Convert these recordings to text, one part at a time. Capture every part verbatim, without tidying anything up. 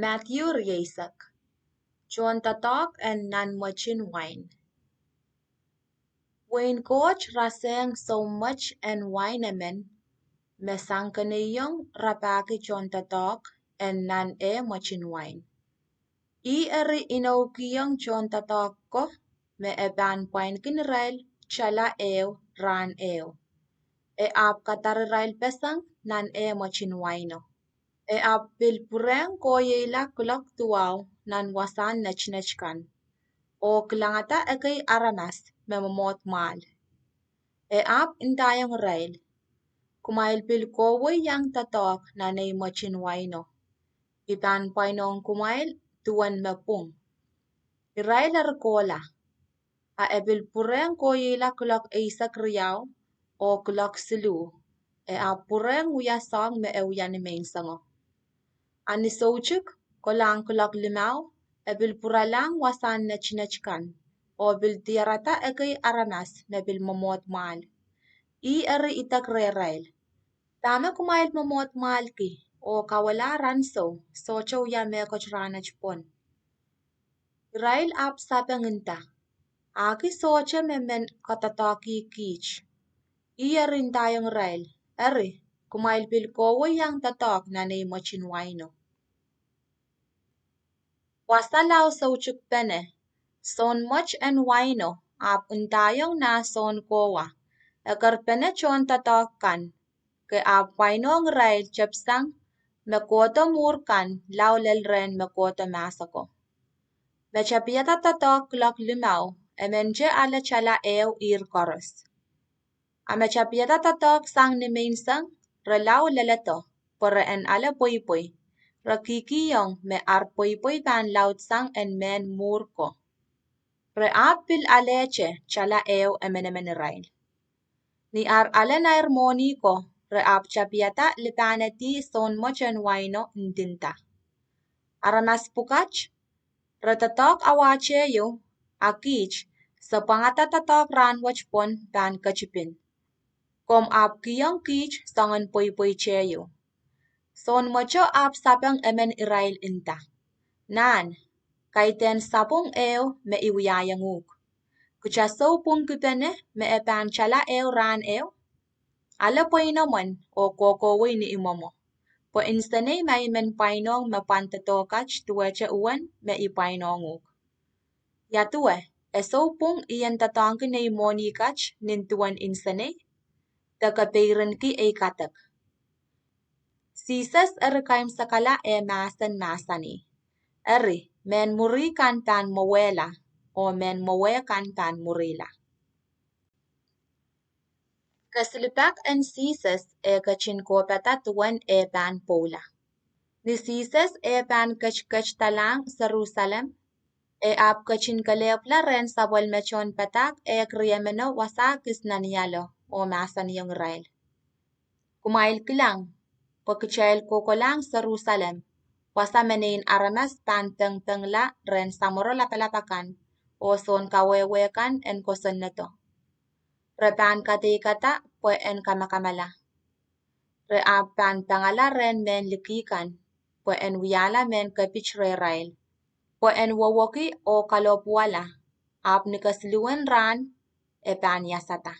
Madiu rieisek. Tohndoadoahk en Nanmwetin Wain. Wehin Koht rasehng soumwet en wain emen me sang keneiong rapahki tohndoadoahk en nan eh mwetin wain. Ih eri inoukihong tohndoadoahk ko me e pahn pwainkin irail tala ehu rahn ehu. E ahpw kadar irail peseng nan eh mwetin waino. E ahpw pil pwurehng kohieng kuloak duwau nan wasahn netinet kan, oh kilangada ekei aramas me mwomwohd mwahl. E ahpw ndaiong irail, "Kumwail pil kohwei iang doadoahk nan ei mwetin waino. I pahn pwainohng kumwail duwen me pwung." Irail eri kohla. A e pil pwurehng kohieng kuloak eisek riau oh kuloak siluh, e ahpw pwurehng wia soahng me e wia ni meinsengo. A ni soutik, kolahng kuloak limau, e pil pwuralahng wasahn netinet kan, oh pil diarada ekei aramas me pil mwomwohd mwahl. Ih eri idek rehrail, "Dahme kumwail mwomwohd mwahlki oh kawehla rahnwet, sohte wia mehkot rahnwet pwon?" Irail ahpw sapeng nda, "Ahki sohte me men kadoadoahkih kiht." Ih eri ndaiong irail, "Eri, kumwail pil kohwei iang doadoahk nan ei mwetin waino." Wasa lao soutikpene, sounmwet en waino ahpw ndaiong nah sounkohwa, ekerpene tohndoadoahk kan, ke ahpw pwainohng irail tepsang me kohdo mwuhr kan lao lel rehn me kohdo mahs ako. Me tapihada doadoahk kuloak limau, e men te ale tala ehu ihr koaros. A me tapihada doadoahk sang ni meinseng, re lao leledo, pwe re en ale pweipwei, re kihkihong me ar pweipwei pahn laudsang en mehn mwuhr ko. Re ahpw pil alehte tala ehu emenemen irail. Ni ar ale nair mwohni ko, re ahpw tapihada lipahnedi sounmwet en waino ndinda, "Aramas pwukat, re doadoahk awahteieu, a kiht, se pwangada doadoahk rahnwet pwon pahn ketipin. Komw ahpw kihong kiht soangen pweipweiteieu." Sounmweto ahpw sapeng emen irail nda, "Nahn, kaidehn sapwung ehu me I wiahiong uhk. Kita soupwungkipene me e pahn tala ehu rahn ehu? Ale pweinomwen oh kohkohwei ni imwomwo, pwe nsenei ma I men pwainohng me pwand doadoahk kat duwehte uwen me I pwainohng uhk. Ia duwe, e soupwung I en doadoahngki nei mwohni kat nin duwen nsenei? De ke peirinki ei kadek." Sises eri kaimwisekala eh mahsen mahsanih, "Eri, mehn mwuri kan pahn mwowehla, oh mehn mwowe kan pahn mwurila." Kesilipek en Sises eh ketin kohpada duwen eh pahn pwoula. Ni Sises eh pahn ketiketidalahng Serusalem, e ahpw ketin kelehpwla rehn sapwellime tohnpadahk ehk riemeno wasa kis nan ialo oh mahsanihong irail, "Kumwail kilang, pwe kitail kohkohlahng Serusalem, wasa me Nein Aramas pahn pengpengla rehn samworo lapalap akan oh sounkawehwe kan en kosonnedo. Re pahn kadeikada pwe en kamakamala. Re ahpw pahn pangala rehn mehn liki kan pwe en wiahla mehn kepit rehrail, pwe en wowoki oh kalohpwuwala, ahpw ni kesiluen rahn e pahn iasada."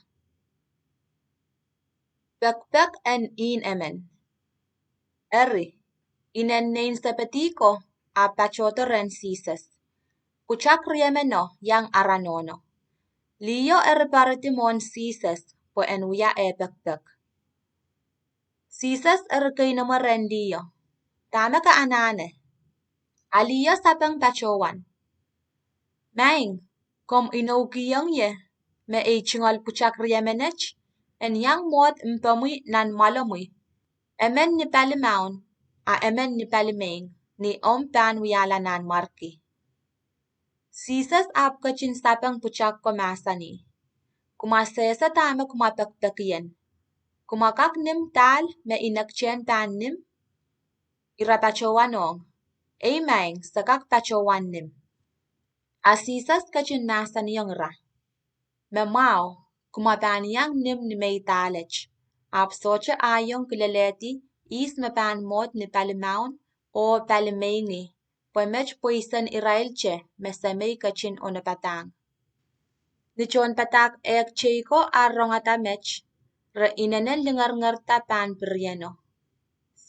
Pekpek en Ihn Emen. Eri, inen nein Sepedi ko ahpw patohdo rehn Sises, pwutak riemeno iang ara nohno. Liho eri pwaridi mwohn Sises pwe en wia eh pekpek. Sises eri keinemwe rehn liho, "Dahme ke anahne?" A liho sapeng patohwan, "Maing, komw inoukihong ie me ei tungoal pwutak riemenet en iang mwohd mpomwi nan mwoalomwi, emen ni palimaun, a emen ni palimeing, ni omw pahn wiahla nanmwarki." Sises ahpw ketin sapeng pwutak ko mahsanih, "Kumwa sehse dahme kumwa pekpekien. Kumwa kak nim dahl me I nektehn pahn nim?" Ira patohwanohng, "Ei maing, se kak patohwan nim." A Sises ketin mahsanihong ira, "Me mwahu, kumwa pahn iang nim ni mei dahlet, ahpw sohte ahiong kilelehdi ihs me pahn mwohd ni palimaun, oh palimeingih, pwe met pweisen irail te me semei ketin onopadahng. Ni tohnpadahk ehk teiko ar rongada met, re inenen lingeringerda pahn pirieno.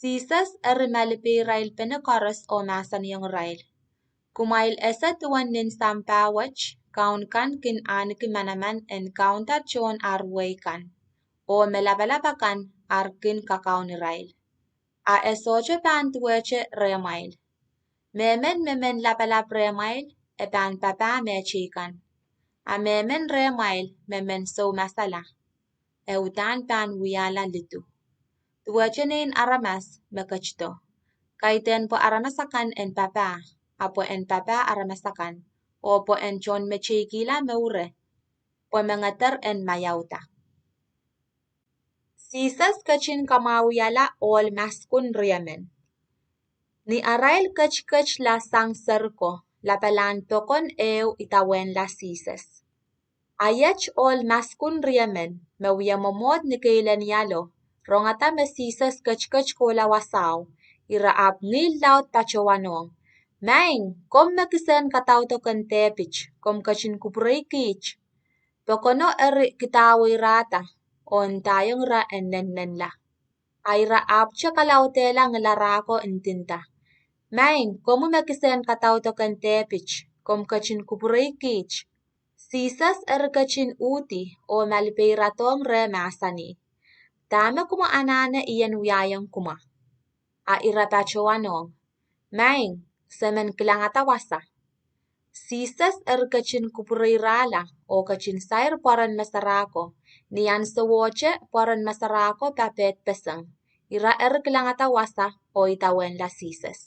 Sises eri malipeirailpene koaros oh mahsanihong irail, Kumwail ese duwen nin sampah wet, kaun kan kin ahneki manaman en kaunda tohn ar wehi kan, oh me lapalap akan ar kin kakaun irail. A e sohte pahn duwehte rehmwail. Mehmen me men lapalap rehmwail, e pahn papah mehteikan. A mehmen rehmwail me men soumasala, e uhdahn pahn wiahla lidu. Duwehte Nein Aramas me ketido, kaidehn pwe aramas akan en papah, a pwe en papah aramas akan, oh pwe en tohnmeteikihla moure, pwe mengeder en maiauda. Sises ketin kamwahuiala ohl maskun riemen. Ni arail ketiketla sang seriko, lapalahn pokon ehu idawehnla Sises. A iet ohl maskun riemen me wie mwomwohd ni keilenialo rongada me Sises ketiket kohla wasao, ira ahpw ngihl laud patohwanohng, Maing, komw me kisehn kadaudoken Depit, komw ketin kupwurei kiht. Pokono eri kidaweirahda, oh ndaiong ira en nennenla. A ira ahpwte kalaudehla ngilarahko, ndinda, Maing, komwi me kisehn kadaudoken Depit, komw ketin kupwurei kiht. Sises eri ketin uhdi oh malipeiradohng reh, mahsanih, Dahme kumwa anahne I en wiahiong kumwa? A ira patohwanohng, Maing, se men kilangada wasa. Sises eri ketin kupwureirahla oh ketin sair pwoaren mesara ko. Ni ahnsowohte pwoaren mesara ko papehdpeseng, ira eri kilangada wasa oh idawehnla Sises.